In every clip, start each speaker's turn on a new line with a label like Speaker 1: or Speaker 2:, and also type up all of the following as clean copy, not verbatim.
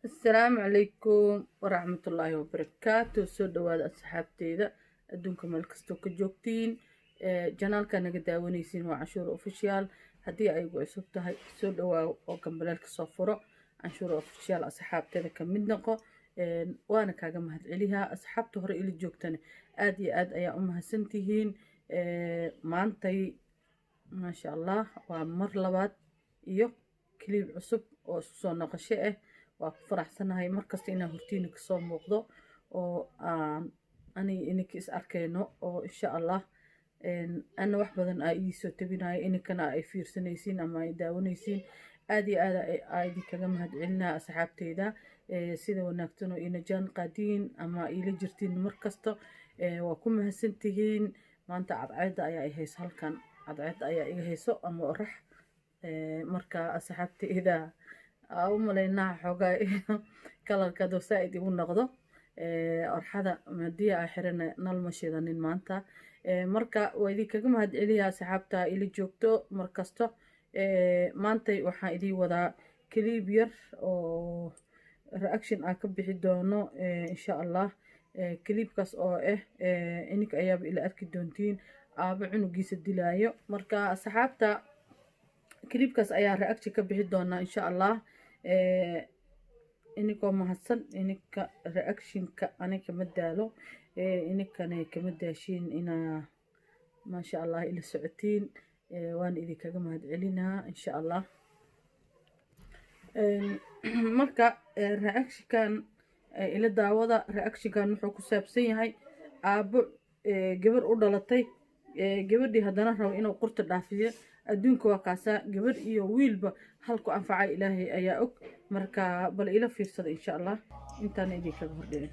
Speaker 1: Asalaamu calaykum waraxmatullaahi wabarakaatu. Soo dhawaada asxaabteyda adduunka meel kastoo ka joogtiin. Channelka naga daawanaysiin waa Canshuur Official. Haddii ay igu cusub tahay, soo dhawaaw oo gambaleelka soo furo. Canshuur Official asxaabteeda ka mid noqo, waana kaaga mahadceliyaa. Asxaabta hore ila joogtana aad iyo aad ayaa u mahadsantihiin. Maantay, maasha Allah, waa mar labaad iyo clip cusub oo isku soo noqosho ah. Waa ku faraxsanahay markasta inaan hortiina kasoo muuqdo oo aan aniga ininka is arkayno, oo insha Allah ana wax badan aa idiisoo tabinayo, ininkana ay fiirsanaysiin ama ay daawanaysiin. Aad iyo aad aa idinkaga mahadcelinaya asxaabteyda sida wanaagsan oo ina jaan qaadiin ama iila jirtiin markasta. Waa ku mahadsantihiin. Maanta cadceedda ayaa i hayso, halkan cadceedda ayaa iga hayso ama orax. Marka asxaabteyda, aa u malaynaa xoogaa colorka adoo saa-id igu noqdo orxada hadii aa xirana nal ma shidanin maanta. Marka waa idinkaga mahadceliyaa asxaabta ila joogto markasto. Maantay waxaan idiin wadaa clip yar oo reaction aan ka bixi doono, insha Allah. Clipkaas oo ah ininka ayaaba ila arki doontiin aabo cunugiisa dilaayo. Marka asxaabta, clipkaas ayaa reaction ka bixi doonaa, insha Allah. Ininkoo mahadsan. Ininka reactionka aniga kama daalo, ininkana kama daashiin inaa, maasha Allah, ila socotiin. Waana idinkaga mahadcelinaa, insha Allah. Marka reactionkan ila daawada. Reactionkan wuxuu ku saabsan yahay aabbo gabar u dhalatay, gabadhii haddana rabo inuu qurta dhaafiyo. Adduunka waa kaasaa, gabar iyo wiilba halku anfacay Ilaahay ayaa og. Marka bal ila fiirsada, insha Allah, intaana idinkaga hordhicin.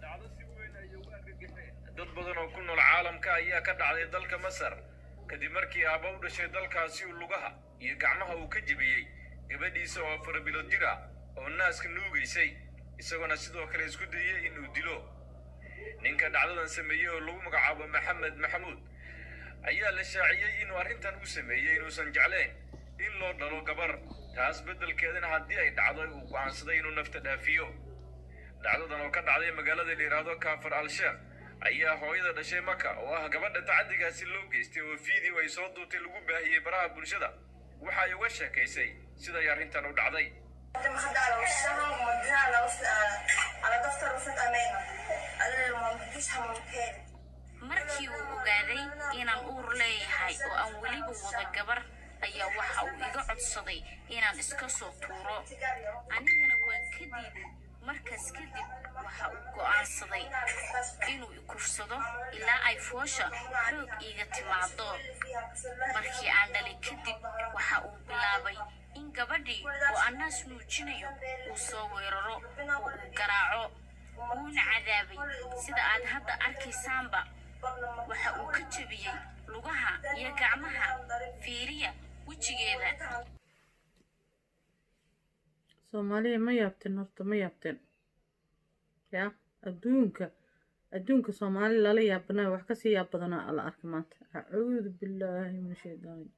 Speaker 2: Dhacdo si weyn ay ugu argagixeen dad badan oo ku nool caalamka ayaa ka dhacday dalka Masar, kadib markii aabba u dhashay dalkaasi uu lugaha iyo gacmaha uu ka jebiyey gabadhiisa oo 4 bilood jir ah oo naaska nuugaysay, isagoona sidoo kale isku dayey inuu dilo. Ninka dhacdadan sameeyey oo lagu magacaabo Maxamed Maxamuud ayaa la shaaciyey inuu arrintan u sameeyey inuusan jeclayn in loo dhalo gabar, taas beddelkeedana haddii ay dhacdo uu go'aansaday inuu nafta dhaafiyo. Dhacdadan oo ka dhacday magaalada la yidhaahdo Kafar al Sheekh ayaa hooyada dhashay Maka, oo ah gabadha tacadigaasi loo geystay, oo video ay soo duubtay lagu baahiyey baraha bulshada, waxa ay uga sheekaysay siday arrintan u dhacday.
Speaker 3: مخدة على وشها ومديها على وش على دفتر وفة أمانة. قال لي لو ما مديش هموتها.
Speaker 4: Markii uu ogaaday inaan uur leeyahay oo aan weliba wada gabar ayaa waxa uu iga codsaday inaan iska soo tuuro, anigana waan ka diiday. Markaas kadib waxa uu go'aansaday inuu i kufsado ilaa ay foosha xoog iiga timaado. Markii aan dhalay kadib, waxa uu bilaabay in gabadhii oo aan naas nuujinayo uu soo weeraro oo uu garaaco, wuuna cadaabay. Sida aad hadda arkaysaanba, waxa uu ka jebiyey lugaha iyo gacmaha. Fiiriya wejigeeda.
Speaker 1: Soomaaliya, ma yaabteen horta? Ma yaabteen? Ya adduunka, adduunka Soomaali lala yaabanaa, wax kasii yaab badanaa la arka maanta. Acuudu billaahi min shaydaani.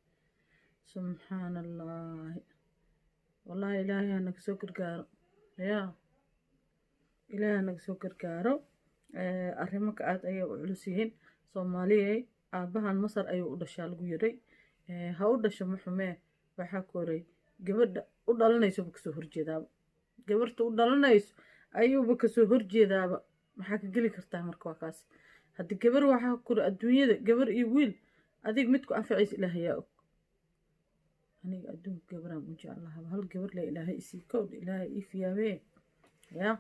Speaker 1: Subxaana Allaahi, wallahi Ilaahay ha naga soo gargaaro. Ya Ilaahay ha naga soo gargaaro. Arrimanka aad ayay u culus yihiin. Soomaaliyey, aabbahan Masar ayuu u dhashaa lagu yiray. Ha u dhasho, ma xumee, waxaa koray gabadha u dhalanaysoba kasoo horjeedaaba, gabarta u dhalanayso ayuuba kasoo horjeedaaba. Maxaa ka geli kartaa? Marka waa kaas. Haddii gabar waxaa kura adduunyada gabar iyo wiil adig midku anfacaysa Ilaah ayaa og. Aniga adduunka gabaraan u jeclahaba. Hal gabar le Ilaahay isii kowdha, Ilaahay ii fiyaabee. Ya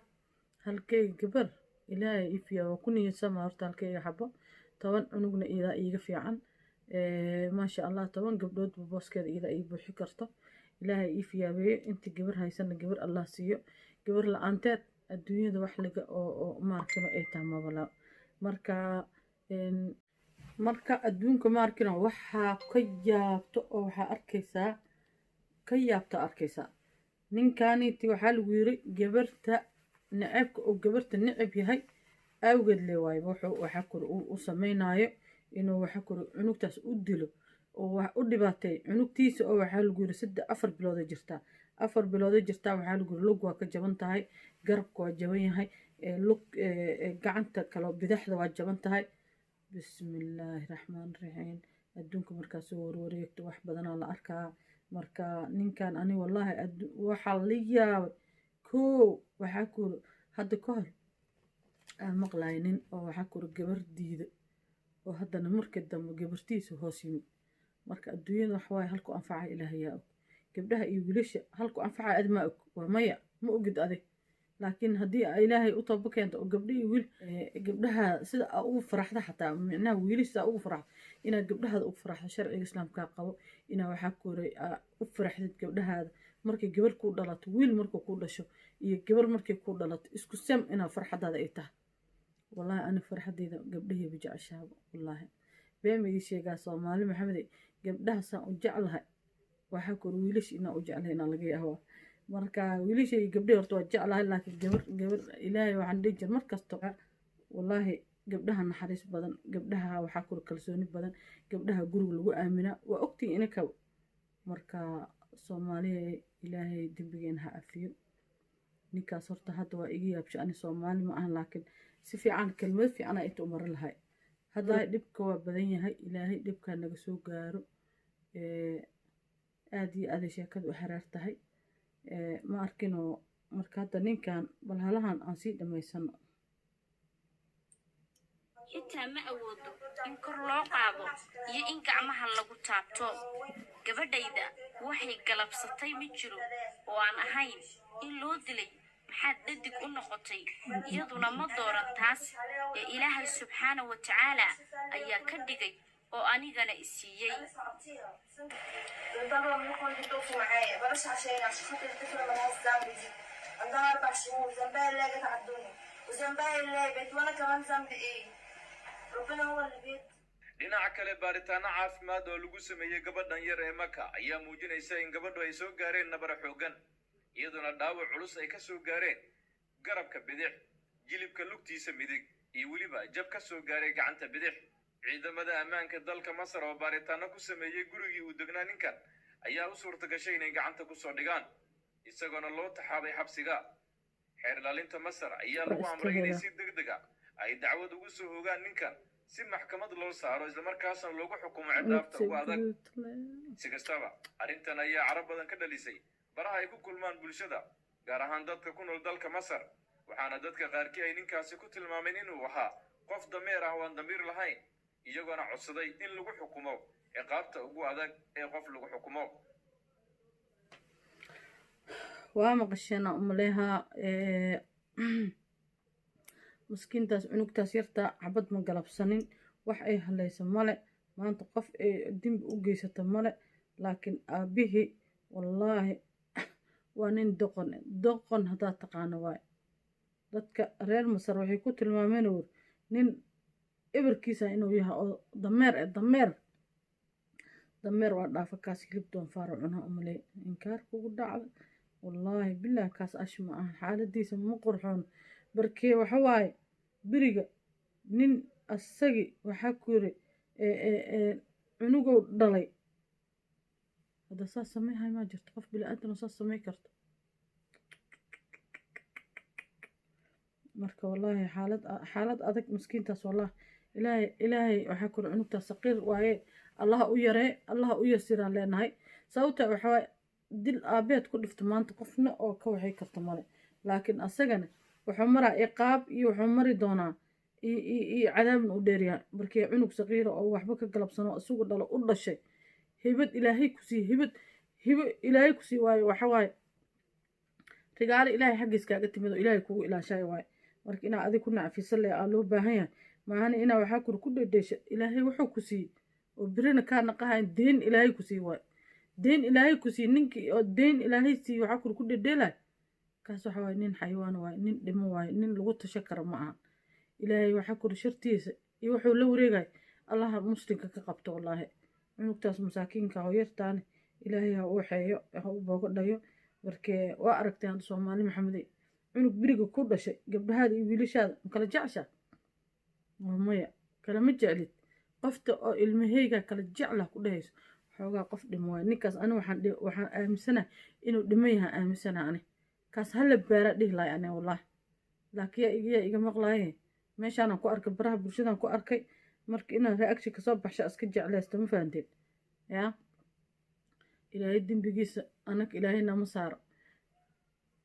Speaker 1: halkeyga gabar Ilaahay ii fiyaa, waa ku niyadsama horta. Halkeyga xabo, 10 cunugna iidaa iiga fiican, maasha Allah. 10 gabdhoodba booskeeda iidaa ii buuxi karto. Ilaahay ii fiyaabeeyo. Inta gabar haysana gabar Allah siiyo. Gabar la-aanteed adduunyada wax laga oo maarkino ay tahay mabala. Marka adduunka maarkino waxaa ka yaabto oo waxaa arkaysaa ka yaabto arkaysaa. Ninkaniti waxaa lagu yiri gabarta necebka oo gabarta neceb yahay awgeed le waayo wuxuu waxa kuri u sameynaayo inuu waxa kuri cunugtaas u dilo. Oo wax u dhibaateey cunugtiisa, oo waxaa lagu yiri 3, 4 bilooday jirtaa, 4 bilooday jirtaa. Waxaa lagu yiri lug waa ka jaban tahay, garabka waa jaban yahay, lug gacanta kaloo bidaxda waa jaban tahay. Bismillaahi raxmaan raxiim. Adduunka markaa soo warwareegto, wax badanaa la arkaa. Marka ninkan ani wallaahi waxaa la yaabay koow. Waxaa ku yiri hadda ka hor aan maqlaay nin oo waxaa ku yiri gabar diida, oo haddana markii dambe gabartiisa hoos yimid. Marka adduunyada wax waaye, halku anfaca Ilaahay yaa og. Gabdhaha iyo wiilasha halku anfaca ad ma og, waa maya, ma ogid adig. Laakiin haddii Ilaahay u tooba keento oo gabdha iyo wiil, gabdhaha sida aa ugu faraxda, xataa micnaha wiilasha sida ugu faraxda, inaad gabdhahaada ugu faraxdo. Sharciga Islaamkaa qabo inaa waxaa ku horay u faraxdid gabdhahaada markay gabar kuu dhalato. Wiil markuu kuu dhasho iyo gabar markay kuu dhalato, isku sam inaa farxadaada ay tahay. Wallaahi ani farxadeyda gabdhahayba jeceshaaba. Wallaahi been ma idii sheegaa, Soomaali Maxamede, gabdhaha saan u jeclahay waxaa kor wiilasha inaa u jeclahay inaa laga yaabaa. Marka wiilasha iyo gabdhahi horta waa jeclahay, laakiin gabar, gabar Ilaahay waxaan dhihi jir mar kasta. Wallaahi gabdhaha naxariis badan, gabdhaha waxaa kor kalsooni badan, gabdhaha guriga lagu aaminaa, waa ogtihi ininka. Marka Soomaaliya, Ilaahay dembigeena ha cafiyo. Ninkaas horta hadda waa iga yaabsha. Ani Soomaali ma ahan, laakiin si fiican kelmad fiicana inta u marin lahay. Hadda dhibka waa badan yahay, Ilaahay dhibkaa naga soo gaaro. Aada iyo aaday sheekada u xaraar tahay, ma arkinoo. Marka hadda ninkan bal halahan aan sii dhammaysano.
Speaker 4: Xitaa ma awoodo in kor loo qaado iyo in gacmaha lagu taabto. Gabadhayda waxay galabsatay ma jiro oo aan ahayn in loo dilay maxaad dhadig u noqotay. Iyaduna ma dooran taas ee Ilaahay subxaana wa tacaala ayaa ka dhigay oo anigana i siiyey.
Speaker 3: طبعا منكم اللي بتقفوا معايا بلاش، عشان خاطر الطفلة ملهاش ذنب. دي عندها 4 شهور، ذنبها اللي جت على الدنيا وذنبها اللي بقت، وأنا كمان ذنبي إيه؟ ربنا هو اللي بيت.
Speaker 2: Dhinaca kale, baaritaano caafimaad oo lagu sameeyey gabadhan yar ee Maka ayaa muujinaysa in gabadhu ay soo gaareen nabara xooggan, iyadoona dhaawac culus ay ka soo gaareen garabka bidix, jilibka lugtiisa midig iyo weliba jab ka soo gaaray gacanta bidix. Ciidamada ammaanka dalka Masar oo baaritaano ku sameeyey gurigii uu degnaa ninkan ayaa u suurta gashay inay gacanta ku soo dhigaan, isagoona loo taxaabay xabsiga. Xeer ilaalinta Masar ayaa lagu amray inay si deg deg a ay dacwad ugu soo ogaan ninkan si maxkamad loo saaro, islamarkaasna loogu xukumo ciqaabta ugu adag. Si kastaba, arrintan ayaa carab badan ka dhalisay baraha ay ku kulmaan bulshada, gaar ahaan dadka ku nool dalka Masar, waxaana dadka qaarkii ay ninkaasi ku tilmaameen inuu ahaa qof dameer ah oo aan damiir lahayn, iyagoona codsaday in lagu xukumo ciqaabta ugu adag ee qof lagu xukumo.
Speaker 1: Waa maqasheena umaleehaa. Maskiintaas cunugtaas yarta xabad ma galabsanin, wax ay halayso male, maanta qof ay dembi u geysata male. Laakiin aabbihii wallaahi waa nin doqon doqon haddaad taqaano waay. Dadka reer Masar waxay ku tilmaameen war nin eberkiisa inuu yahay oo dameer eh. Dameer, dameer waa dhaafa kaas, hilib doonfaaro cunaa umaley. Inkaar kugu dhacda, wallaahi bilah, kaas ash ma aha, xaaladiisa ma qurxoon. Barkee waxa waaye beriga nin asagi waxaa ku yiri cunugow dhalay hadda saas sameyhay. Maa jirto qof bili-aadan oo saas samey karto? Marka wallaahi xaalad xaalad adag miskiintaas. Wallahi Ilaahay, Ilaahay waxaa ku yiri cunugtaas saqiir waaye, Allaha u yaree, Allaha u yasiraan leenahay. Sababta waxa waaye dil aabeed ku dhifto maanta qofna oo ka waxay karta male, laakiin asagana wuxuu maraa iqaab iyo wuxuu mari doonaa iyo cadaabna u dheeryahay. Markii cunug saqiira oo waxba ka galabsano isagu dhalo u dhashay, hibad Ilaahay ku siiye, hibad hibo Ilaahay ku sii waayo, waxa waaye rigaalo Ilaahay xaggiis kaaga timid oo Ilaahay kugu ilaashaay waaye. Marka inaa adig ku nacfisa le aa loo baahan yahay, maahana inaa waxaa kuri ku dhedheesha Ilaahay wuxuu ku siiyey oo birina kaa naqahayn. Deen Ilaahay ku sii waaye, deen Ilaahay ku siiyey. Ninkii oo deen Ilaahay siiyey waxaa kuri ku dhedheelay, kaas waxa waaye nin xayawaan waaye, nin dhimo waaye, nin lagu tasho karo ma aha. Ilaahay waxaa kuri shartiisa iyo wuxuu la wareegay Allaha muslimka ka qabto. Wallaahi cunugtaas masaakiinka oo yartaane Ilaahay ha u xeeyo, ha u boogo dhayo. Markee waa aragteen Soomaali Maxamedey, cunug beriga ku dhashay, gabdhahaada iyo wiilashaada ma kala jeceshaa? Waa maya, kalama jeclid. Qofta oo ilmaheyga kala jeclah ku dhehayso, xoogaa qof dhimo waay ninkaas. Ani waxaan aaminsanahay inuu dhiman yahay, aaminsanahay ani. Kaas hala baara dhihi lahay ani, wallahi. Laakiin yaa iga maqlaaye? Meeshaanaan ku arkay, baraha bulshadaan ku arkay. Marka inaan reaction kasoo baxsha iska jeclaysto, ma fahanteen? Yaa Ilaahay dembigiisa anag Ilaahay nama saaro.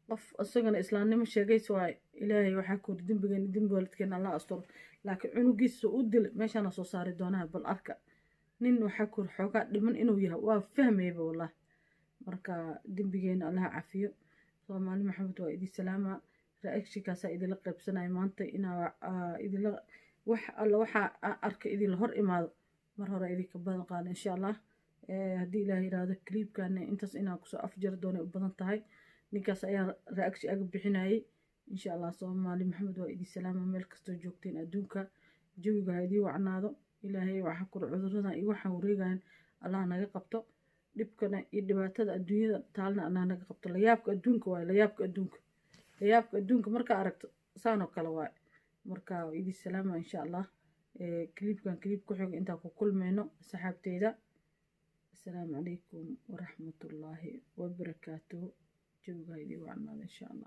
Speaker 1: Qof isagana islaamnimo sheegays waaye. Ilaahay waxaa kori dembigeena, dembi waalidkeena Allah asturo. Laakiin cunugiisa u dilay meeshaana soo saari doonaa, bal arka. Nin waxaa kori xoogaa dhiman inuu yahay waa fahmayba, wallahi. Marka dembigeena Allaha cafiyo. Soomaali Maxamed, waa idin salaama. Reactionkaasaa idinla qaybsanaya maanta, inaa idinla wax alla waxaa arka idinla hor imaado. Mar hore idinka badan qaada, insha Allah. Haddii Ilaah yiraahdo, clipkana intaas inaan kusoo afjari doonay u badan tahay. Ninkaas ayaa reaction aga bixinayay, insha Allah. Soomaali Maxamed, waa idin salaama meel kastoo joogteen adduunka. Jawiga ha idiin wacnaado. Ilaahay waxa kor cuduradan iyo waxaan wareegayan Allah naga qabto. Dhibkana iyo dhibaatada adduunyada taalna Allah naga qabto. Layaabka adduunka waaye, layaabka adduunka, layaabka adduunka markaa aragto saan oo kale waaye. Marka waa idin salaama, insha Allah. Clipkan clip ku xiga intaan ku kulmayno, saxaabteyda, asalaamu calaykum waraxmatullaahi wabarakaatuhu. Jawiga ha idiin wacnaado, insha Allah.